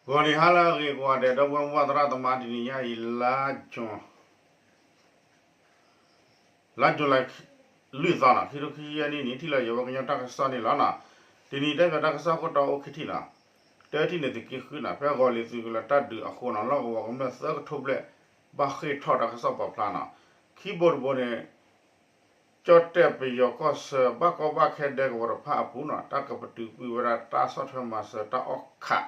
ဂီၤနံၤဟါလၢအဂ့ၤကိးဂၤဒဲး ဒီပုၢ်ဝဲၢ်မုၢ်ဘၣ်သရၣ်သမါ တနံၤညါအံၤ လါ လါယူၤလံ လွံၢ်သီနီၤ ခံကထိခံဆံယဲၢ်နံၣ်န့ၣ် ထံၣ်လိာ်ယဝဲကညီတၢ်ကစီၣ်န့ၣ်လီၤနီၤ. တနံၤတဲပၠးတၢ်ကစီၣ်ခိၣ်တီအိၣ်ခံထံၣ်နီၤ. တထံၣ်န့ၣ် သုးက့ဃုနီၤ ဖဲဂီၤလ့ၤသုးကလၢၤတၢ်ဒုးအဃိနီၤ လီၢ်ကဝီၤကမျၢၢ်သၢကထိဘျဲၣ် ဘၣ်ဃ့ၢ်ထီၣ်တၢ်ကစီၣ်ပာ်ဖျါနီၤ. ခံဘိတဘိန့ၣ် ကၠီၣ်တဲၣ်ပယီၤကီၢ်ဆၢ ဘၣ်ကီဘၣ်ခဲဒဲကဝီၤတဖၣ်အပူၤနီၤ တၢ်ကပတုာ်ကွံာ်ဝဲဒၣ်တၢ်ဆီၣ်ထွဲမၤစၢၤတၢ်အီၣ်ခး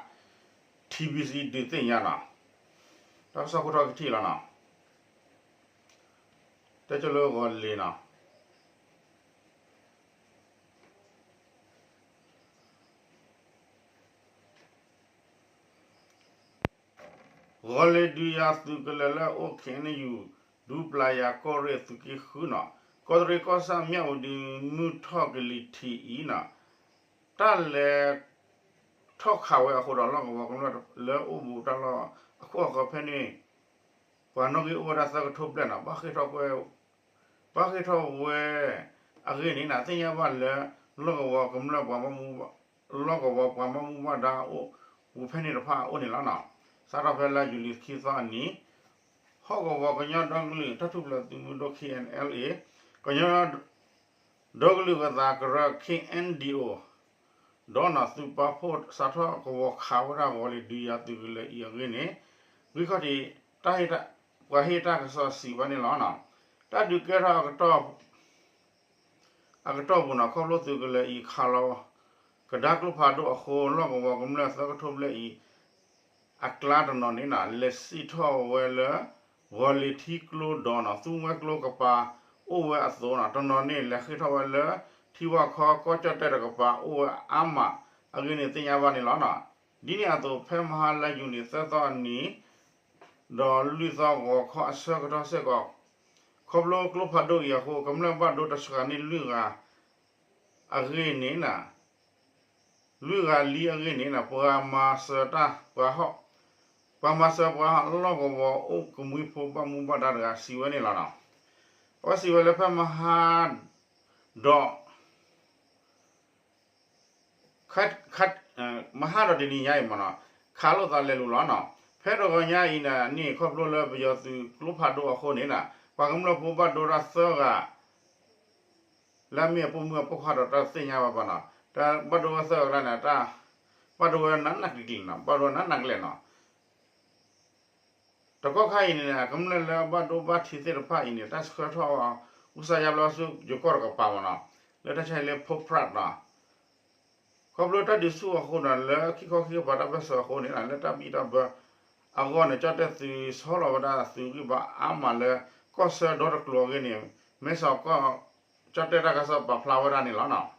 ထံဘံစံ ဒုးသ့ၣ်ညါနီၤ. တၢ်ကစီၣ်ခိၣ်တီခံထံၣ်လီၤနီၤ. တဲကၠိလၢဂီၤလ့ၤနီၤ ဂီၤလ့ၤဒုးယၤသုးကလၢၤလၢအိၣ် ခ့ၣ်အဲၣ်ယူၣ် ဒူပျၤယၤကီၢ်ရ့ၣ်သုးက့ဃုနီၤ ကီးတရံးကီၢ်ဆၣ် မၠၣ်ဝတံၤ မုၢ်ထီၣ်ကလံၤထံးအံၤနီၤ တၢ်လဲၤထီၣ်ခးဝဲအဃိဒီး လီၢ်ကဝီၤကမျၢၢ်လၢအိၣ်ဘူးတၢ်လီၢ်အခိၣ်အဃၢၤဖဲန့ၣ် ပှၤနီၣ်ဂံၢ်အိၣ်ဝဲဒၣ်သၢကထိဘျဲၣ်နီၤ ဘၣ်ဃ့ၢ်ထီၣ်ကွဲ ဘၣ်ဃ့ၢ်ထီၣ်ဝဲအဂ့ၢ်န့ၣ်နီၤ သ့ၣ်ညါဘၣ်လၢ လီၢ်ကဝီၤကမျၢၢ်ပှၤ လီၢ်ကဝီၤပှၤဘၣ်မူဘၣ်ဒါအိၣ်ပူၤဖဲန့ၣ်တဖၣ်အအိၣ်န့ၣ်လီၤနီၤ. စးထီၣ်ဖဲလါယူၤလံခံသီအနံၤ ဟီၣ်ကဝီၤကညီဒီကလုာ်တၢ်ထူၣ်ဖျဲးသုးမုၢ်ဒိၣ် ခ့ၣ်အဲၣ်အဲၣ်လ်အ့ ကညီဒီကလုာ်ဂၢၤသးကရၢ ခ့ၣ်အဲၣ်ဒံၣ်အိၣ် ဒီးနီၤ သုးပာ်ဖှိၣ်စးထီၣ်ကဝီၤခးဝဲဒၣ်ဂီၤလ့ၤဒုးယၤသုးကလၢၤအံၤအဂ့ၢ်န့ၣ် ဂံၢ်ခီၣ်ထံး တၢ်ဟ့ၣ်တၢ် ပှၤဟ့ၣ်တၢ်ကစီၣ်စံးဝဲန့ၣ်လီၤနီၤ. တၢ်ဒုးကဲထီၣ်အကတီၢ် အကတီၢ်ပူၤနီၤ ခီဖျိသုးကလၢၤအံၤခးလီၤ ကဒါကျိဖးဒိၣ်အဃိ လီၢ်ကဝီၤကမျၢၢ်သၢကထိဘျဲၣ်အံၤ အကျါတနီၤန့ၣ်နီၤ လဲၤစံၣ်ထီၣ်ဝဲလၢ ဂီၤလ့ၤထံကျိဒီးနီၤ သူဝဲကျိကပၤအိၣ်ဝဲအသိးနီၤ တနီၤန့ၣ် လဲၤဃ့ၢ်ထီၣ်ဝဲလၢ ထံဝၣ်ခီကီၢ်ကၠီၣ်တဲၣ်တကပၤအိၣ်ဝဲအါမး အဂ့ၢ်န့ၣ်သ့ၣ်ညါဘၣ်န့ၣ်လီၤနီၤ. ဒ်န့ၣ်အသိး ဖဲမဟါလါယူၤန့ၣ် သၢသီအနံၤ ဒီးလွံၢ်သီဂီၤခီအဆၢကတီၢ်စ့ၢ်ကီး ခီဖျိကျိဖးဒိၣ်အံၤအဃိ ကမျၢၢ်ဘၣ်ဒိတၢ်ဆှၢန့ၢ်လွံၢ်ဂၤ အဂ့ၢ်န့ၣ်နီၤ လွံၢ်ဂၤလံအဂ့ၢ်န့ၣ်နီၤ ပှၤမၤစၢၤတၢ် ပှၤဟီၣ် ပှၤမၤစၢၤပှၤလီၢ်ကဝီၤအိၣ်ကမှံဖိဘၣ်မူဘၣ်ဒါတဂၤ စံးဝဲန့ၣ်လီၤနီၤ. အဝဲစံးဝဲလၢဖဲမဟါ ဒီး မဟါဒီးတနံၤညါအံၤမ့ၢ်နီၤ ခးလိာ်သးလဲၤလိာ်လီၤနီၤ. ဖဲတဂီၤညါအံၤန့ၣ် ခီဖျိလၢပယီၤသုးကျိဖးဒိၣ်အဃိန့ၣ်နီၤ ပှၤကမျၢၢ်ဖိဘၣ်ဒိတၢ်သၢဂၤ လၢအမ့ၢ်အပိာ်မုၣ်အပိာ်ခွါဒီးတၢ်တသ့ၣ်ညါဘၣ်ဘၣ်နီၤ တၢ်ဘၣ်ဒိဝဲသၢဂၤအကျါန့ၣ် တၢ်ဘၣ်ဒိဝဲနးနးကျံၤကျံၤနီၤ ဘၣ်ဒိဝဲနးနးကျဲနီၤ တကီၢ်ခါအံၤန့ၣ် ကမျၢၢ်လၢဘၣ်ဒိဘၣ်ထံးသ့ၣ်တဖၣ်အံၤန့ၣ် တၢ်ဆှၢထီၣ် ကူစါယါဘျီဆူယိၤကီၢ်တကပၤမ့ၢ်နီၤ လၢတၢ်ဆါဟံၣ်လၢ Poprad နီၤ ခီဖျိတၢ်ဒုးဆူၣ်အဃိနီၤ လၢခံခီခံကပၤတၢ်ဘၢၣ်စၢၤအဃိန့ၣ် လၢတၢ်ဘံၣ်တၢ်ဘၢအဂီၢ်န့ၣ် ကၠီၣ်တဲၣ်သုးဆီလီၤဝဲဒၣ်သုးဂံၢ်ဘါအါမးလၢ ကီၢ်ဆၢဒီတကျိၤအဂ့ၢ်န့ၣ် မဲဆီးကီၢ် ကၠီၣ်တဲၣ်တၢ်ကစီၣ်ပာ်ဖျါဝဲဒၣ်န့ၣ်လီၤနီၤ.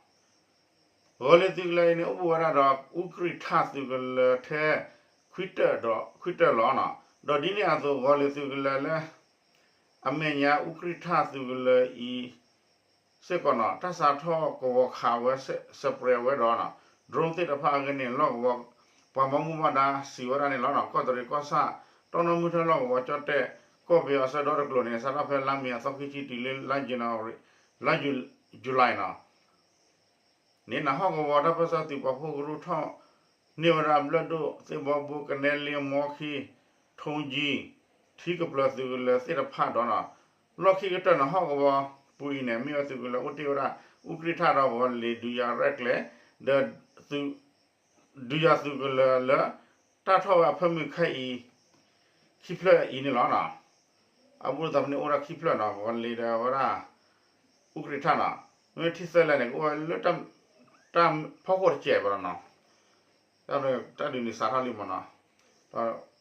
ဂီၤလ့ၤသုးကလၢၤအံၤန့ၣ် အိၣ်ဘူးဝဲဒၣ်ဒီး အူကြံၣ်ထၣ်သုးကလၢၤထဲ ခွံတၢၢ်ဒီး ခွံတၢၢ်လီၤနီၤ. ဒီးဒ်န့ၣ်အသိး ဂီၤလ့ၤသုးကလၢၤလၢ အမဲာ်ညါအူကြံၣ်ထၣ်သုးကလၢၤအံၤ စ့ၢ်ကီးနီၤ တၢ်စးထီၣ်ကဝီၤခးဝဲ separate ဝဲဒီးနီၤ drone သ့ၣ်တဖၣ်အဂ့ၢ်န့ၣ် လီၢ်ကဝီၤ ပှၤဘၣ်မူဘၣ်ဒါစံးဝဲဒၣ်န့ၣ်လီၤနီၤ. ကီးတရံးကီၢ်ဆၣ် တီၢ်နီၣ်မုၢ်ထၢၣ်လီၢ်ကဝီၤကၠီၣ်တဲၣ် ကီၢ်ပယီၤအဆၢဒီတကျိၤန့ၣ် စးထီၣ်ဖဲလါမ့ၤအသီခံဆံတုၤလၢ လါ January လါ July နီၤ န့ၣ်နီၤ ဟီၣ်ကဝီၤတၢ်ပၢၢ်ဆၢသုးပာ်ဖှိၣ်ကရူၢ်ထီၣ်န့ၢ်ဝဲဒၣ်ဘျၢၣ်ဒိၣ် သ့ၣ်ဘီဘိ ကနဲလ့ မီခံ ထိကၠံ ထံကပျၢၤသုးကလၢၤသ့ၣ်တဖၣ်ဒီးနီၤ လီၢ်ခံကတၢၢ်န့ၣ် ဟီၣ်ကဝီၤပူၤအံၤန့ၣ် မ့ၢ်ဝဲသုးကလၢၤအိၣ်တ့ၢ်ဝဲဒၣ် အူကြံၣ်ထၣ်ဒီးဂီၤလ့ၤဒုးယၤရဲၣ်ကျဲၤ ဒီး ဒုးယၤသုးကလၢၤလၢ တၢ်ထီၣ်ဝဲအဖၢမုၢ်ခဲအံၤ ခံဖျၢၣ်အံၤန့ၣ်လီၤနီၤ. အဘူးသးဖဲန့ၣ်အိၣ်ဒၣ်ခံဖျၢၣ်နီၤ ဂီၤလ့ၤဒီးဝဲဒၣ် အူကြံၣ်ထၣ်နီၤ. မ့ၢ်ထံသၢလဲၣ်န့ၣ် ကအိၣ်ဝဲလၢ တၢ်ဖီခိၣ်တစဲးဘၣ်နီၤ. တၢ်ဒုးန့ၣ်စးထီၣ်လံမ့ၢ်နီၤ.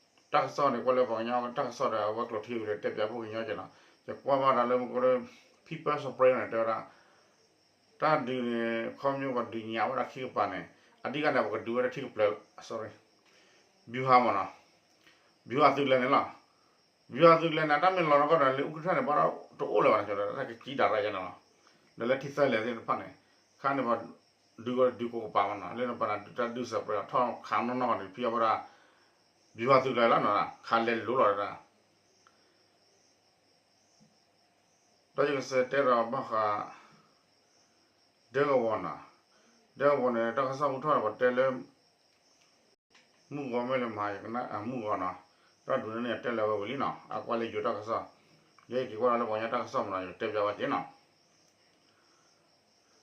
ဒီးတၢ်ကစီၣ်န့ၣ် ကွၢ်လၢပှၤကညီတၢ်ကစီၣ်ဒီး အဝဲကျိးထံဝံၤဒီး တဲပၠးဖိကညီက့နီၤ. ယကွၢ်ဘၣ်ဒီးလၢမူကီၢ် People's Spring န့ၣ် တဲဝဲဒၣ် တၢ်ဒုးန့ၣ် ခီပညီပှၤဒုးညါဝဲဒၣ်ခံကပၤန့ၣ် အဓိကန့ၣ် ပကဒုးဝဲဒၣ်ထံကပျၢၤ sorry ဗျူဟာမ့ၢ်နီၤ. ဗျူဟာသုးကလၢၤန့ၣ်လီၤ. ဗျူဟာသုးကလၢၤန့ၣ် တၢ်မ့ၢ်လီၤနီၢ်ကီၢ်ဒီး လၢအူကြံၣ်ထၣ်န့ၣ် ဘၣ်ဒီးတအိၣ်လၢၤဘၣ်နီၤ တၢ်ကကံဒၣ်ရၣ်ယဲန့ၣ်လီၤ. ဒီးလၢထံသၢလဲၣ်သ့ၣ်တဖၣ်န့ၣ် ခါန့ၣ်ပှၤဒုးကီးဒုးကိးကပၤမ့ၢ်နီၤ လၢပှၤန့ၣ်ဒုးတၢ်ဒုးစဲးပြဲးထီၣ်ခးနီၢ်နီၢ်န့ၣ် ဖံးအီၣ်ဝဲဒၣ် ဗျူဟာသုးကလၢၤလီၤနီၤ ခးလဲၤလိၤလီၤဒၣ် ဒီးယကစံးတဲဒီးဘၣ်ဃး ဒဲကဝီၤနီၤ, ဒဲကဝီၤန့ၣ် တၢ်ကစီၣ်ဟူထီၣ်န့ၣ် ပတဲလၢ မုၢ်ဂီၤမ့ၢ်လၢမဟါယကနၣ် မုၢ်ဂီၤနီၤ, ဒီးဒုးန့ၣ်တဲလၢဝဲဝံၤလံနီၤ, အကွၢ်လၢယိၤတၢ်ကစီၣ်, ယက့ၤကွၢ်လၢပှၤကညီတၢ်ကစီၣ်မနီၤ ယကတဲပျးဝဲက့ၤနီၤ.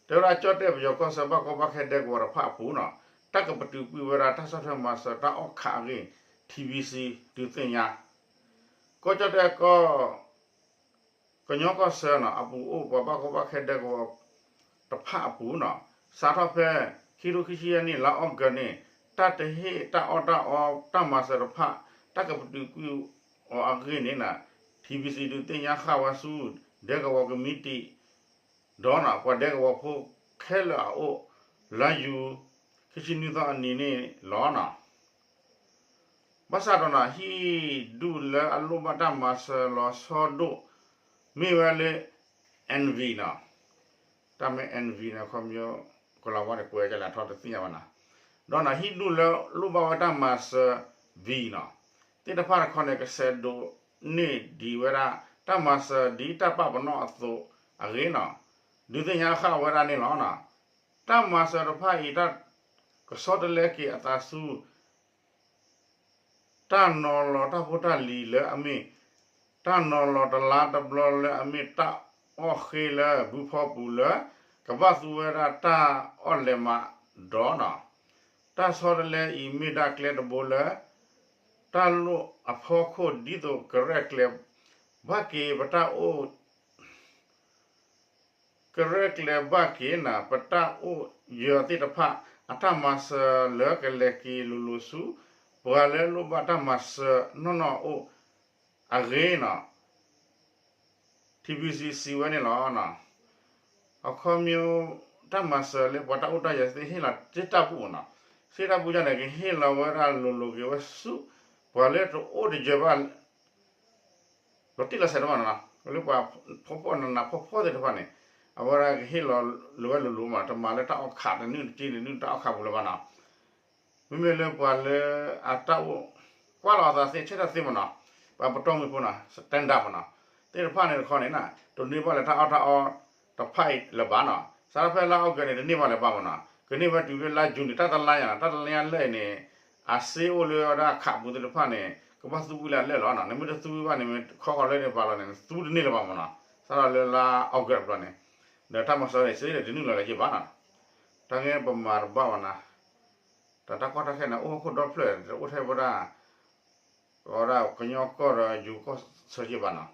တဲဝဲဒၣ်ကၠီၣ်တဲၣ်ပယီၤကီၢ်ဆၢဘၣ်ကီဘၣ်ခဲဒဲကဝီၤတဖၣ်အပူၤနီၤ, တၢ်ကပတုာ်ကွံာ်ဝဲဒၣ်တၢ်ဆီၣ်ထွဲမၤစၢၤတၢ်အီၣ်ခးအဂ့ၢ် ထံဘံစံ ဒုးသ့ၣ်ညါ, ကီၢ်ကၠီၣ်တဲၣ်ကီၢ် ကညီကီၢ်ဆၢနီၤ အပူၤအိၣ်ပှၤဘၣ်ကီဘၣ်ခဲဒဲကဝီၤတဖၣ်အပူၤနီၤ, စးထီၣ်ဖဲ ခံထိခံဆံယဲၢ်နံၣ် လါအီကူးန့ၣ် တၢ်တဟ့ၣ်တၢ်အီၣ်တၢ်အီတၢ်မၤစၢၤတဖၣ် တၢ်ကပတုာ်ကွံာ်အီၤအဂ့ၢ်န့ၣ်နီၤ, ထံဘံစံ ဒုးသ့ၣ်ညါဃာ်ဝဲဆူ ဒဲကဝီၤကမံးတံာ် ဒီးနီၤပှၤဒဲကဝီၤဖိခဲလၢာ်အအိၣ် လါယူၤ ခံဆံနွံသီအနံၤန့ၣ်လီၤနီၤ. ဘၣ်ဆၣ်ဒီးနီၤ ဟံၣ်ဒူၣ်လၢအလိၣ်ဘၣ်တၢ်မၤစၢၤလီၤဆီဒိၣ် မ့ၢ်ဝဲလၢ NV နီၤ, တၢ်မ့ၢ် NV န့ၣ် ခီဖျိ ကလၤဝါန့ၣ် ကွဲးကလဲၣ်ထီၣ်တသ့ၣ်ညါဘၣ်နီၤ, ဒီးနီၤ ဟံၣ်ဒူၣ်လၢလိၣ်ဘၣ်ဝဲတၢ်မၤစၢၤ V နီၤ, သ့ၣ်တဖၣ်တခီန့ၣ် ကဆဲးဒိးန့ၢ်ဒံးဝဲဒၣ် တၢ်မၤစၢၤဒ်တၢ်ပာ်ပနီၣ်အသိးအဂ့ၢ်နီၤ, ဒုးသ့ၣ်ညါဃာ်ဝဲဒၣ်န့ၣ်လီၤ. တၢ်မၤစၢၤတဖၣ်အံၤ တၢ်ကဆီတလဲက့ၤအသးဆူ တၢ်နီၤလီၤတၢ်ဖိတၢ်လံၤလၢအမ့ၢ် တၢ်နီၤလီၤတလါတဘျီလၢအမ့ၢ်တၢ်အီၣ်ဃ့လၢဘုဖီပူၤလၢ ကဘၣ်သူဝဲဒၣ်တၢ်အီၣ်လဲးမးဒီးနီၤ, တၢ်ဆီတလဲအံၤမ့ၢ်ဒၣ်ကျဲတဘိလၢ တၢ်လိၣ်အဖီခိၣ်ဒ်သိးကရဲၣ်ကျဲၤဘၣ်က့ၤပတၢ်အိၣ် ကရဲၣ်ကျဲၤဘၣ်က့ၤနီၤ ပတၢ်အိၣ်ယၢၤသ့ၣ်တဖၣ် အတၢ်မၤစၢၤလၢကလဲၤက့ၤလိၤလိၤဆူ ပှၤလၢလိၣ်ဘၣ်တၢ်မၤစၢၤနီၢ်နီၢ်အအိၣ်အဂ့ၢ်နီၤ, ထံဘံစံ စံးဝဲန့ၣ်လီၤ. အခီပညီ တၢ်မၤစၢၤလၢပှၤတၢ်အိၣ်တၢ်ယၢၤသ့ၣ်ဟ့ၣ်လီၤသ့ၣ်တၢ်ဘူၣ်နီၤ, သ့ၣ်တၢ်ဘူၣ်ယန့ၣ် ကဟ့ၣ်လီၤဝဲဒၣ်လိၤလိၤက့ၤဝဲဆူ ပှၤလၢတအိၣ်တယၢၤဘၣ် လီၤတံၢ်လီၤဆဲးတဖၣ်န့ၣ်နီၤ, လၢပှၤဖှီၣ်ဖှီၣ်နးနးဖှီၣ်ဖှီၣ်သ့ၣ်တဖၣ်န့ၣ် အဝဲဒၣ်ကဟ့ၣ်လီၤလိၤဝဲလိၤလိၤမး တမၤလၢတၢ်အီၣ်ခးတနုၢ်တက့ၢ်တနုၢ်တၢ်အီၣ်ခးပူၤလၢၤဘၣ်နီၤ. မ့မ့ၢ်လၢပှၤလၢအတၢ်အိၣ် ကွၢ်လီၤအသးသ့ ဆဲးတၢ်သ့မ့ၢ်နီၤ, ပှၤပတီၢ်မုၢ်ဖိနီၤ standard မ့ၢ်နီၤ, သ့ၣ်တဖၣ်န့ၣ်တခီန့ၣ် တန့ၢ်ဘၣ်လၢတၢ်အီၣ်တၢ်အီတဖၣ်အံၤလၢၤဘၣ်နီၤ, စးထီၣ်ဖဲလါအီကူးန့ၣ် တန့ၢ်ဘၣ်လၢၤဘၣ်မ့ၢ်နီၤ, ကန့ၢ်ဝဲတုၤလၢလါယူၤန့ၣ် တၢ်တလါညါနီၤ, တၢ်တလါညါလၢာ်အံၤန့ၣ် အစ့အိၣ်လၢဝဲဒၣ်ခးပူၤသ့ၣ်တဖၣ်န့ၣ် ကဘၣ်သူဝံၤလၢအလၢာ်လီၤနီၤ, နမ့ၢ်တသူဝံၤဘၣ်န့ၣ် မ့ၢ်ခီဃီၤလၢန့ၣ်ပာ်လီၤန့ၣ် သူတန့ၢ်လၢၤဘၣ်မ့ၢ်နီၤ, စးထီၣ်လၢလါအီကူးတဘျီန့ၣ် ဒီးတၢ်မၤစၢၤန့ၣ် စ့တနုာ်လီၤလၢၤဘၣ်နီၤ, တၢ်ဂ့ၢ်ပမၤတဘၣ်ဘၣ်နီၤ, တၢ်တၢ်ကီတၢ်ခဲန့ၣ် အိၣ်ဟီၣ်ခိၣ်ဒီဖျၢၣ် တအိၣ်ထဲဝဲဒၣ် ကီၢ်ဒၣ်ကညီကီၢ်ဒီးယိၤကီၢ်ဆၢက့ဘၣ်နီၤ,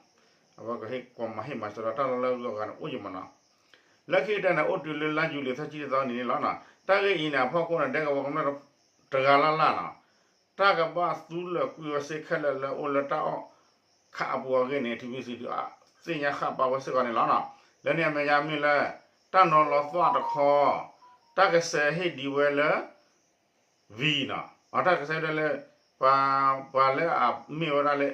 အဝဲကဟ့ၣ်ကွၢ်မၤဟ့ၣ်မၤစၢၤဒီးတၢ်လီၢ်လၢအဂုၤအဂၤန့ၣ် အိၣ်ယံၤမ့ၢ်နီၤ, လၢခံကတၢၢ်န့ၣ် အိၣ်တုၤလၢလါယူၤလံသၢဆံသီနံၤန့ၣ်လီၤနီၤ, တၢ်ဂ့ၢ်အံၤန့ၣ် အဖီခိၣ်န့ၣ် ဒဲကဝီၤကမျၢၢ်တဂၤလၢ်လၢ်နီၤ, တၢ်ကဘၣ်သူလၢာ်ကွံာ်ဝဲစ့ခဲလၢာ်လၢအိၣ်လၢတၢ်အီၣ်ခးအပူၤအဂ့ၢ်န့ၣ် ထံဘံစံ ဒုးသ့ၣ်ညါဃာ်ပာ်ဝဲစ့ၢ်ကီးန့ၣ်လီၤနီၤ, လၢန့ၣ်အမဲာ်ညါမ့ၢ်လၢ တၢ်နီၤလီၤသွၣ်တခီ တၢ်ကဆဲးဟ့ၣ်ဒံးဝဲလၢ V နီၤ, အတၢ်ကဆဲးဒၣ်လၢ ပှၤ ပှၤလၢအမ့ၢ်ဝဲဒၣ်လၢ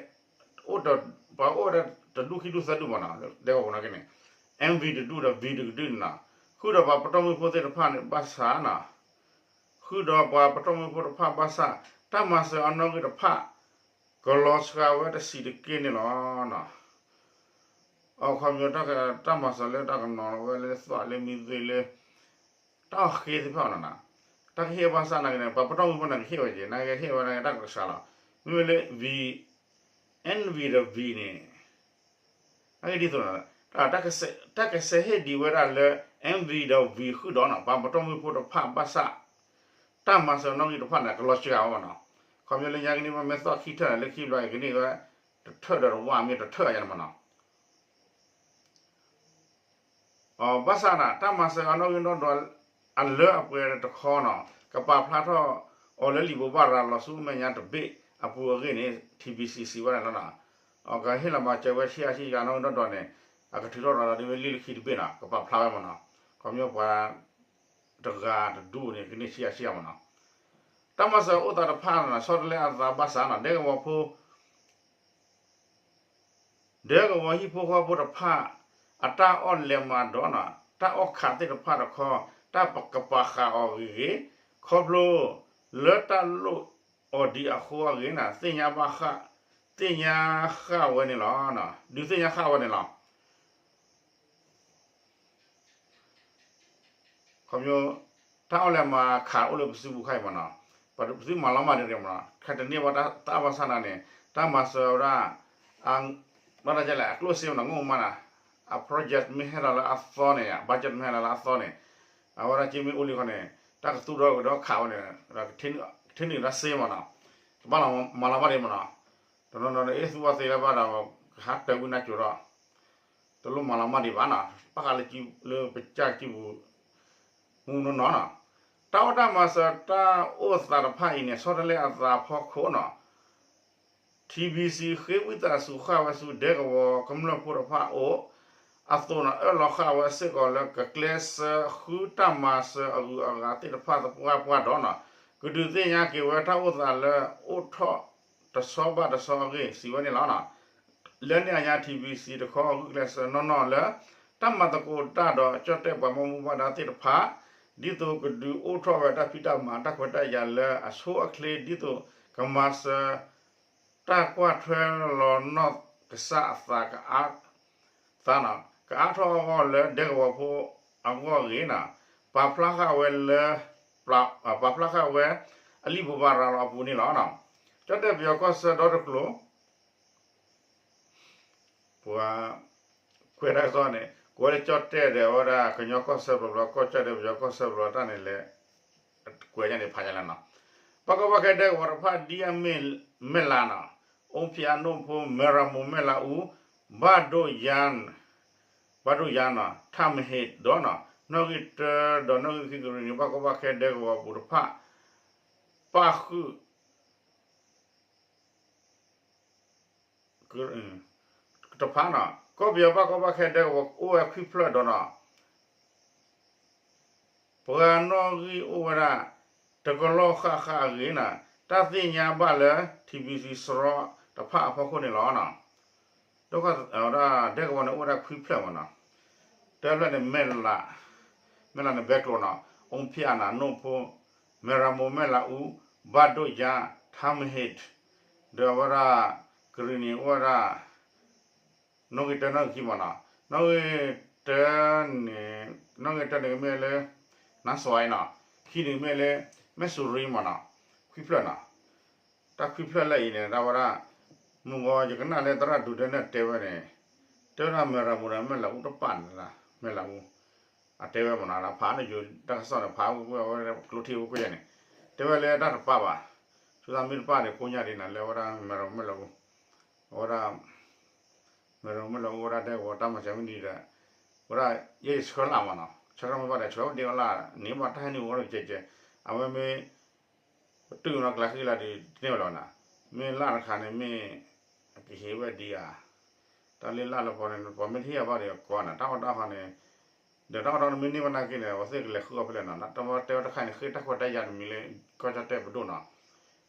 အိၣ်ဒီး ပှၤအိၣ်ဝဲဒၣ်တဒူၣ်ခံဒူၣ်သၢဒူၣ်မ့ၢ်နီၤ, ဒဲကဝီၤပူၤန့ၣ်က့န့ၣ် MV တဒူၣ်ဒီး V တကဒူၣ်န့ၣ်နီၤ, ဃုာ်ဒီးပှၤပတီၢ်မုၢ်ဖိသ့ၣ်တဖၣ်န့ၣ်ဘၣ်ဆၣ်နီၤ, ဃုာ်ဒီးပှၤပတီၢ်မုၢ်ဖိတဖၣ်ဘၣ်ဆၣ် တၢ်မၤစၢၤအနီၣ်ဂံၢ်တဖၣ် ကလီၤစှၤဝဲတဆံးတက့ၢ်န့ၣ်လီၤ. အခီပညီ တၢ်ကမၤစၢၤလၢတၢ်ကနီၤဝဲလၢသွၣ်လၢမံၤသွ့လၢ တၢ်အီၣ်ဃ့သ့ၣ်တဖၣ်နီၤ, တၢ်ကဟ့ၣ်ဘၣ်ဆၣ်နာ်က့န့ၣ် ပှၤပတီၢ်မုၢ်ဖိန့ၣ်ကဟ့ၣ်ဝဲက့ၤ နာ်က့ဟ့ၣ်ဝဲနာ်က့တၢ်ကလီၤစှၤလီၤ, မ့မ့ၢ်လၢ V NV ဒီး V န့ၣ် နာ်က့ဒ်သိး တၢ်ကဆဲးဟ့ၣ်ဒံးဝဲဒၣ်လၢ MV ဒီး V ဃုာ်ဒီးနီၤ ပှၤပတီၢ်မုၢ်ဖိတဖၣ်ဘၣ်ဆၣ် တၢ်မၤစၢၤနီၣ်ဂံၢ်တဖၣ်န့ၣ် ကလီၤစှၤဝဲမ့ၢ်နီၤ, ခီပညီလၢညါကန့ၢ်ဝဲမ့ၢ်သွၣ်ခံထၢၣ်န့ၣ် လၢခံဘျီအံၤကန့ၢ်ဝဲ တထၢၣ်ဒီးတဝၣ်မ့ၢ်တထၢၣ်ယါန့ၣ်မ့ၢ်နီၤ ဘၣ်ဆၣ်န့ၣ် တၢ်မၤစၢၤအနီၣ်ဂံၢ်နီၣ်ဒွးအလၢအပှဲၤတခီနီၤ ကပာ်ဖျါထီၣ်အီၤလၢလံာ်ဘိးဘၣ်ရၤလီၤဆူမဲာ်ညါတဘ့ၣ်အပူၤအဂ့ၢ်န့ၣ် ထံဘံစံ စံးဝဲန့ၣ်လီၤ. ကဟ့ၣ်လီၤမၤစၢၤဝဲဆံးအါဆံးယါနီၣ်ဂံၢ်နီၣ်ဒွးန့ၣ် အကထုးထီၣ်ရၤလီၤဒ်ဝဲလံာ်လၢခံတဘ့ၣ်နီၤ ကပာ်ဖျါဝဲမ့ၢ်နီၤ ခီပညီပှၤ တဂၤတဒူၣ်န့ၣ် ကန့ၢ်ဆံးအါဆံးယါမ့ၢ်နီၤ တၢ်မၤစၢၤအိၣ်သးတဖၣ်န့ၣ် ဆီတလဲအသးဘၣ်ဆၣ်နီၤ ဒဲကဝီၤဖိ ဒဲကဝီၤဟံၣ်ဖိဃီဖိတဖၣ် အတၢ်အီၣ်လဲးမးဒီးနီၤ တၢ်အီၣ်ခးသ့ၣ်တဖၣ်တခီ တၢ်ကပာ်ဃာ်အီၤဂ့ၤဂ့ၤ ခီဖျိလၢတၢ်လိၣ်အီၤဒံးအဃိအဂ့ၢ်န့ၣ် သ့ၣ်ညါဘၣ်ဃး သ့ၣ်ညါဃာ်ဝဲန့ၣ်လီၤ. ဒုးသ့ၣ်ညါဃာ်ဝဲန့ၣ်လီၤ. ခီဖျိ တၢ်အီၣ်လဲးမးခးအိၣ်လၢပစုပူၤခါအံၤမ့ၢ်နီၤ, ပသုမၤလီၤမၢ်ဒံးမနီၤ, ခဲတန့ၢ်ဘၣ်တၢ်အါဘၣ်ဆၣ်နၤန့ၣ် တၢ်မၤစၢၤဝဲဒၣ် ဘၣ်တၢ်လဲၣ် အကျိၣ်စ့မနီၤ ငိၣ်မးနၤ, အ project မ့ၢ်ဟဲလီၤလၢအသီန့ၣ် budget မ့ၢ်ဟဲလီၤလၢအသီန့ၣ် အဝဲဒၣ်က့မ့ၢ်အိၣ်လံခီန့ၣ် တၢ်ကသူၣ်ဒီးကဒီးခးဝဲန့ၣ် ကထံၣ်န့ၢ်တၢ်စ့မနီၤ, တဘၣ်လီၤမၤလီၤဘၣ်ဒံးမနီၤ, တနီၤနီၤန့ၣ် အ့ၣ်သူၣ်ဘၣ်သ့လၢဘၣ်ဒီး ကဟးတၢ်ဝံနါစိၤဒီး တလိၣ်မၤလီၤမၢ်ဒံးဘၣ်နီၤ, ဘၣ်ဃးလၢပကစၢ်ကံပူၤ မူနီၢ်နီၢ်နီၤ, တၢ်အိၣ်တၢ်မၤစၢၤတၢ်အိၣ်သးတဖၣ်အံၤန့ၣ် ဆီတလဲအသးအဖီခိၣ်နီၤ ထံဘံစံဃ့ဝံသးစူၤဃာ်ဝဲဆူဒဲကဝီၤကမျၢၢ်ဖိတဖၣ်အအိၣ်, အသိးန့ၣ် အၢၣ်လီၤဃာ်ဝဲစ့ၢ်ကီးလၢကကျဲးစၢးဃုတၢ်မၤစၢၤအဂုၤအဂၤသ့ၣ်တဖၣ်သပှၢ်ပှၢ်ဒီးနီၤ, ကဒုးသ့ၣ်ညါက့ၤဝဲတၢ်အိၣ်သးလၢအိၣ်ထီၣ်တဆီဘၣ်တဆီအဂ့ၢ် စံးဝဲန့ၣ်လီၤ. လၢန့ၣ်အညါ ထံဘံစံတခီ ဂုာ်ကျဲးစၢးနီၢ်နီၢ်လၢ တၢ်မၤသကိးတၢ်ဒီးကၠီၣ်တဲၣ်ပှၤဘၣ်မူဘၣ်ဒါသ့ၣ်တဖၣ် ဒ်သိးကဒုးအိၣ်ထီၣ်ဝဲတၢ်ဖံးတၢ်မၤတၢ်ခွဲးတၢ်ယာ်လၢအဆိအချ့ ဒ်သိးကမၤစၢၤ တၢ်ကွၢ်ထွဲလီၤနီၢ်ကစၢ်အသး သးနီၤ ကအါထီၣ်အဂီၢ်လၢဒဲကဝီၤဖိအဂီၢ်အဂ့ၢ်နီၤ ပာ်ဖျါဃာ်ဝဲလၢ ပာ်ဖျါဃာ်ဝဲ အလံာ်ဘိးဘၣ်ရၤလီၤအပူၤန့ၣ်လီၤ. ကၠီၣ်တဲၣ်ပယီၤကီၢ်ဆၢဒီတကျိၤ ပှၤ ကွဲးတၢ်ကစီၣ်န့ၣ် ကွဲးလၢကၠီၣ်တဲၣ်ဒီးအဝဲဒၣ်ကညီကီၢ်ဆၢဘျီဘျီ ကီၢ်ကၠီၣ်တဲၣ်ပယီၤကီၢ်ဆၢဘျီတၢ်န့ၣ်လဲၣ် ကွဲးညါန့ၣ်ဖးညါလၢနီၤ ဘၣ်ကီဘၣ်ခဲဒဲကဝီၤတဖၣ်ဒ်အမ့ၢ် မဲၢ်လးနီၤ အိၣ်ဖံးအနိၣ်ဖိ မဲၢ်ရမိၢ်မဲၢ်လးအူ ဘၣ်ဒိၣ်ယါ ဘၣ်ဒိၣ်ယါနီၤ ထၣ်မဟ့းဒီးနီၤ နီၣ်ဂံၢ်တၢဒီးနီၣ်ဂံၢ်ခံကရံၣ်နံၣ် ဘၣ်ကီဘၣ်ခဲဒဲကဝီၤပူၤတဖၣ် ပၣ်ဃုာ် တဖၣ်နီၤ ကီၢ်ပယီၤဘၣ်ကီဘၣ်ခဲဒဲကဝီၤအိၣ်ဝဲခွံဖျၢၣ်ဒီးနီၤ ပှၤနီၣ်ဂံၢ်အိၣ်ဝဲဒၣ် တကလီၢ်ဃၣ်ဃၣ်အဂ့ၢ်နီၤ တၢ်သ့ၣ်ညါဘၣ်လၢ ထံဘံစံစရီတဖၣ်အဖီခိၣ်န့ၣ်လီၤနီၤ ဒ်ဝဲဒၣ်ဒဲကဝီၤန့ၣ်အိၣ်ဝဲဒၣ်ခွံဖျၢၣ်မနီၤ တဖျၢၣ်န့ၣ် မဲၢ်လး မဲၢ်လးန့ၣ်ဘဲကျိၤနီၤ အိၣ်ဖံးအနၢ်နိၣ်ဖိ မဲၢ်ရမိၢ်မဲၢ်လးအူ ဘၣ်ဒိၣ်ယါ ထၣ်မဟ့း ဒီးအဝဲဒၣ် ကရံၣ်နံၣ်အိၣ်ဝဲဒၣ် နီၣ်ဂံၢ်တၢနီၣ်ဂံၢ်ခံမနီၤ နီၣ်ဂံၢ်တၢန့ၣ် နီၣ်ဂံၢ်တၢန့ၣ်ကမ့ၢ်လၢ နါစွဲနီၤ ခံန့ၣ်ကမ့ၢ်လၢ မဲၢ်စူၤရံမနီၤ ခွံဖျၢၣ်နီၤ တၢ်ခွံဖျၢၣ်လၢအံၤန့ၣ် ဒ်ဝဲဒၣ် မုၢ်ဂီၤယကနၣ်လၢသရၣ်ဒိးဒဲန့ၣ်တဲဝဲန့ၣ် တဲဝဲဒၣ်မဲၢ်ရမိၢ်ဒီးမဲၢ်လးအူတပာ်န့ၣ် မဲၢ်လးအူ အတဲဝဲမနီၤ ဖးန့ၣ်ယိၤတၢ်ကစီၣ်န့ၣ် ဖးဝဲကွဲးဝဲကျိထံဝဲကွဲးယဲန့ၣ် တဲဝဲလၢတၢ်တပာ်ဘၣ် ဆိသးမ့ၢ်တပာ်န့ၣ် ကိးညါဒ်န့ၣ် လၢဝဲဒၣ်မဲၢ်ရမိၢ်မဲၢ်လးအူ အဝဲဒၣ် မဲၢ်ရမိၢ်မဲၢ်လးအူဝဲဒၣ်ဒဲကဝီၤတၢ်မၤစၢၤမ့ၢ်ဒ်ဒီး ဝဲဒၣ် ယဲယဆှၢလၢ်မနီၤ ဆှၢလၢ်မ့ၢ်ဘၣ်ဒီး ဆှၢဝဲဒၣ်လၢ်န့ၣ် ဘၣ်တၢ်ဟဲနုာ်ဝဲဒၣ်ကဲကဲ အဝဲမ့ၢ် ပတုာ်နီၤကျးဃံလၤဒီးတန့ၢ်ဝဲလီၤနၤ မ့ၢ်လၢ်တခါန့ၣ်မ့ၢ် အကဟ့ၣ်ဝဲဒံးဧါ တၢ်လၢလၢ်လၢပီၤန့ၣ် ပှၤမ့ၢ်တဟ့ၣ်အဘၣ်ဒီးကီနၤ တၢ်အီၣ်တၢ်အီန့ၣ် ဒီးတၢ်အီၣ်တၢ်အီန့ၣ်မ့ၢ်န့ၢ်ဘၣ်နာ်က့န့ၣ် အဝဲသ့ၣ်ကလဲၤဃုအီၤဖဲလဲၣ်နီၤ တၢ်တဲဝဲတခါန့ၣ် ဃ့တၢ်ခွဲးတၢ်ယာ်တမံၤလၢ ကီၢ်ကၠီၣ်တဲၣ်ပဒိၣ်နီၤ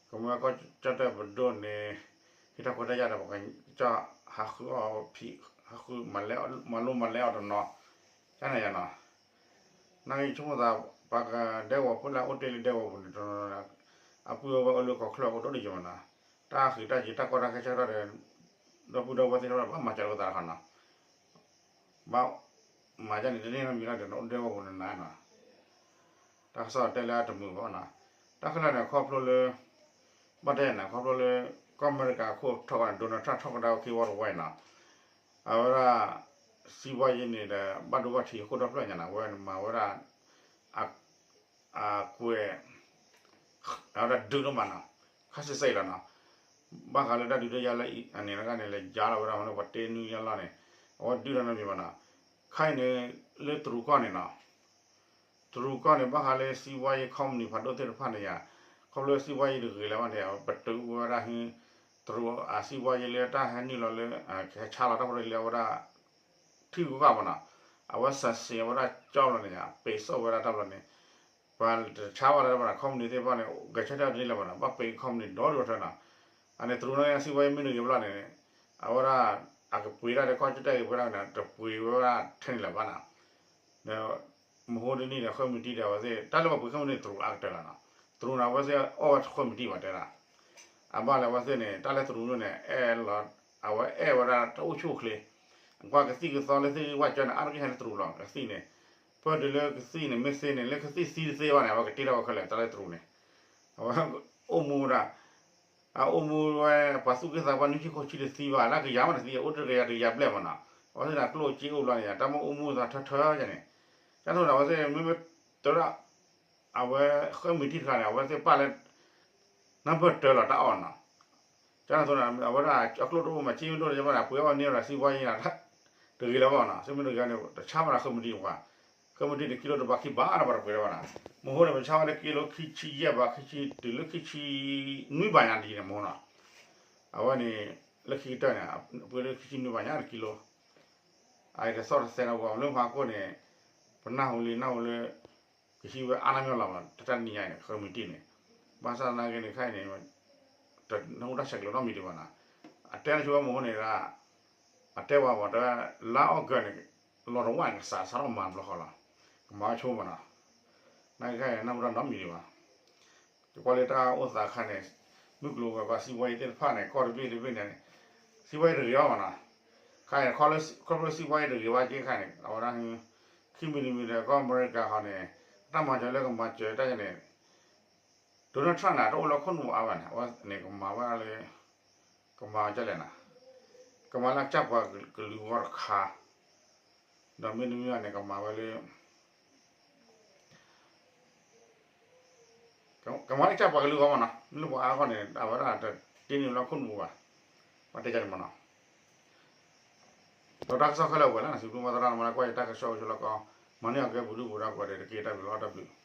ကမ့ၢ်ကီၢ်ကၠီၣ်တဲၣ်ပဒိၣ်န့ၣ် ဟ့ၣ်တၢ်ခွဲးတၢ်ယာ်ဒီးပကစၢ်ဟးဃုအီၤဖံး ဟးဃုမၤလိမၤလဲအီၤတနီၤ ကန့ၣ်ယါနီၤ နာ်က့ဆိကမိၣ်သး ပှၤကဒဲကဝီၤဖိလၢအအိၣ်တ့ၢ်လၢဒဲကဝီၤပူၤန့ၣ် တနီၤနီၤ အပုၢ်အဝဲၢ်အိၣ်လၢကီၢ်ချၢအိၣ်ဒိၣ်ဒိၣ်ယံၤမနီၤ တၢ်ဃံးတၢ်ယံၤတၢ်ကီတၢ်ခဲဆၢကတီၢ်ဒီး ဒီပုၢ်ဒီဝဲၢ်သ့ၣ်တဖၣ်ဘၣ်မၤစၢၤလိာ်သးတခါနီၤ ဘၣ်မၤဒ်န့ၣ်တန့ၢ်နီတမံၤလီၤဒီး နအိၣ်ဒဲကဝီၤပူၤန့ၣ်နၤနီၤ တၢ်ကစီၣ်တဲလၢအတမုာ်ဘၣ်နီၤ တၢ်ခဲလၢာ်န့ၣ် ခီဖျိလၢ ဘၣ်တဲန့ၣ် ခီဖျိလၢ ကီၢ်အမဲရကၤအခိၣ်ထီၣ်ဝဲန့ၣ် Donald Trump ထီၣ်ကဒါက့ၤဝီတဝဲနီၤ အဝဲဒၣ် စံးဘၣ်ယဲန့ၣ်ဒီး ဘၣ်ဒိဘၣ်ထံးအခိၣ်ဒီဖျၢၣ်ညါနီၤ အဝဲမၤဝဲဒၣ် အကွဲး အဝဲဒၣ်ဒုးလီၤမးနီၤ ခါဆံးဆံးလီၤနီၤ ဘၣ်ဃးလၢတၢ်ဒုးတၢ်ယၤလၢအန့ၣ် နကန့ၣ် လဲၤယါလီၤဝဲဒၣ်မ့ၢ်လၢပှၤတ့နွံညါလီၤန့ၣ် အဝဲဒုးလီၤနီတမံၤဘၣ်နီၤ ခါအံၤန့ၣ် လၢတရူးကီၢ်န့ၣ်နီၤ တရူးကီၢ်န့ၣ် ဘၣ်ဃးလၢစံးဘၣ်ယဲ company ဖးဒိၣ်သ့ၣ်တဖၣ်န့ၣ်ယါ ခီဖျိစံးဘၣ်ယဲတဂ့ၤလၢၤဘၣ်န့ၣ် ပတုာ်ဝဲဒၣ်ဟံး တရူးအစံးဘၣ်ယဲလၢတၢ်ဟဲနုာ်လီၤလၢ ကဟဲဆါလီၤတၢ်ဖိတၢ်လံၤလၢအဝဲဒၣ် ထံဂုၤကီၢ်ဂၤမနီၤ အဝဲ sanction ဝဲဒၣ်ကၠီဘျီန့ၣ်ယါ ပိတ်ဆို့ ဝဲဒၣ်တၢ်ဘျီန့ၣ် ပှၤတဆါဘၣ်လၢၤဘၣ်နီၤ company သ့ၣ်တဖၣ်န့ၣ် ဂဲၤဆၢထၢၣ်တန့ၢ်လၢၤဘၣ်နီၤ ဘၣ်ပိတ် company ဒီဒိၣ်ထၢနီၤ အန့ၣ်တရူးန့ၣ်စံးဘၣ်ယဲမ့ၢ်တဂ့ၤဘျီန့ၣ် အဝဲဒၣ် အကပှ့ၤတၢ်လၢကီၢ်ကၠီၣ်တဲၣ်ဂ့ၤပှ့ၤတၢ်န့ၣ် တပှ့ၤဝဲဒၣ်ထဲန့ၣ်လၢၤဘၣ်နီၤ ဒီး မဟိဒ်န့ၣ်ဒီး ဃ့ၢ်မံၤတံၢ်ဒီးအဝဲသ့ၣ် တၢ်လၢပှၤပှ့ၤဃ့ၢ်မံၤတံၢ်န့ၣ် တရူးအါကတၢၢ်လီၤနီၤ တရူးန့ၣ် အဝဲသ့ၣ်အီၣ်ဝဲဃ့ၢ်မံၤတံၢ်ဘၣ်တဲဒၣ် အဘၣ်လၢအဝဲသ့ၣ်န့ၣ် တၢ်လၢတရူးန့ၣ် အဲၣ်လီၤ အဝဲအဲၣ်ဝဲဒၣ်တၢ်အိၣ်ဆူၣ်အိၣ်ချ့ အကွၢ်ကသံၣ်ကသီလၢသ့ၣ်ဂံၢ်ဝၣ်ကၠီန့ၣ် အါတက့ၢ်ဟဲလၢတရူးလီၤ ကသံၣ်န့ၣ် ပၢၢ်တုၤလၢကသံၣ်န့ၣ် မ့ၢ်သ့န့ၣ် လၢကသံၣ်သံတသ့ဘၣ်န့ၣ် အဝဲကတ့ထီၣ်ဝဲခဲလၢာ် တၢ်လၢတရူးန့ၣ် အဝဲအိၣ်မူဒၣ်, အအိၣ်မူဝဲ ပှၤသူၣ်က့သးပှၢ်နွံဆံဃိးဆံတသံဘၣ်, လၢကယၤမးတသံ, အိၣ်တကယၤတကယၤဘျဲၣ်မးနီၤ. အဝဲသ့ၣ်န့ၣ် ကျိၣ်စ့အိၣ်ဘျီန့ၣ် တၢ်မ့ၢ်အိၣ်မူသးထၢထၢယၤန့ၣ်, ကၠၢ်သိးန့ၣ် အဝဲသ့ၣ်မ့မ့ၢ်တၢ် အဝဲဃၢမံၤတံၢ်တခါန့ၣ် အဝဲသ့ၣ်ပာ်လၢ နၢ်ပၢၢ်တၢလီၤတၢ်အီၣ်နီၤ. ကၠၢ်သိးန့ၣ် အဝဲဒၣ်အကျိၣ်တအိၣ်မး ကၠ့မ့ၢ်တအိၣ်ဒီး ပှ့ၤအီၣ်န့ၢ်ဝဲဒၣ် စံးဘီယံၤန့ၣ် တဂ့ၤလၢၤဘၣ်နီၤ. စံးမ့ၢ်တဂ့ၤန့ၣ် တဆါဘၣ်ဒီးဃၢမံၤတံၢ်ပှၤ, ဃၢမံၤတံၢ်န့ၣ် ကံလိတဘးခံဘးဒီး ပှၤတပှ့ၤလၢၤဘၣ်နီၤ. မဟိန့ၣ် ပဆါဝဲလၢကံလိခံဆံယဲၢ်ဘး ခံဆံ တုၤလၢခံဆံနွံဘးညါဒ်န့ၣ်မဟိနီၤ. အဝဲန့ၣ် လၢခံကတၢၢ်န့ၣ် ပှ့ၤလၢခံဆံနွံဘးညါတကံလိ အအံၤတသီၣ်တသဲနီၤပှၤလၢမၤကိၢ်န့ၣ်, ပနၢ်ဟူလံနၢ်ဟူလၢ ကဟံးဝဲအါနၢ်မ့ၢ်လီၤမး တၢ်တနံၤညါန့ၣ် ဃၢမံၤတံၢ်န့ၣ်, ဘၣ်ဆၣ်သနာ်က့န့ၣ် ခဲအံၤန့ၣ် တနၢ်ဟူတၢ်ဆဲးကျိးနီတမံၤဒံးဘၣ်နီၤ. အတဲနဆိဝဲမဟိန့ၣ်ဒၣ်, အတဲဝဲမး တဲဝဲ လါအီကူးန့ၣ် လီၤတဝၢ်န့ၣ် ကစးစးထီၣ်မၤတဘျီဃီလီၤ. ကမၤဝဲဆိမးနီၤ. နကခဲအံၤ နၢ်ဟူတၢ်နီတမံၤဒံးဘၣ်. ယကွၢ်လၢတၢ်အိၣ်သးခါန့ၣ်, မုၢ်ကျိၤဝဲၤကွာ် စံးဘီယံၤသ့ၣ်တဖၣ်န့ၣ် ကီၢ်တဘ့ၣ်တဘ့ၣ်န့ၣ် စံးဘီယံၤတဂ့ၤဘၣ်မးနီၤ. ခါအံၤ ခီဖျိစံးဘီယံၤတဂ့ၤဘၣ်က့ခါန့ၣ် အဝဲဒၣ် ခံမံၤတမံၤဒီး ကီၢ်အမဲရကၤဃီန့ၣ် တၢ်မၤစၢၤလၢကမၤစၢၤတၢ်န့ၣ် Donald Trump န့ၣ် တအိၣ်လၢခိၣ်နူာ်အါဘၣ်န့ၣ် အဝဲန့ၣ်ကမၤဝဲဒၣ်လၢ ကမၤဝဲဒ်လဲၣ်နီၤ, ကမၤလၢကစၢ်ပှၤကလုာ်အဂီၢ်တခါ, ဒီးမ့တမ့ၢ်ဘၣ်န့ၣ် ကမၤဝဲလၢ ကမၤလၢကစၢ်ပှၤကလုာ်အဂီၢ်မးနီၤ, မ့ၢ်လၢပှၤအါဂီၢ်န့ၣ် အဝဲဒၣ်တတ့န့ၢ်လၢခိၣ်နူာ်ဘၣ်, ပှၤတဲကန့ၣ်မးနီၤ. ဒီးတၢ်ကစီၣ်ခဲလၢာ်ဝဲလၢ စံးဘျုးမၤသရၣ်န့ၣ် မၤလၢကွၢ်ယတၢ်ကစီၣ်အိၣ်ဆိလီၤကီး, မၤန့ၢ်အကဲပူၤဒုပူၤဒါကိးဂၤဒဲးတက့ၢ်. တၢ်ဘျုးလီၤ တၢ်ဘျုးလီၤ.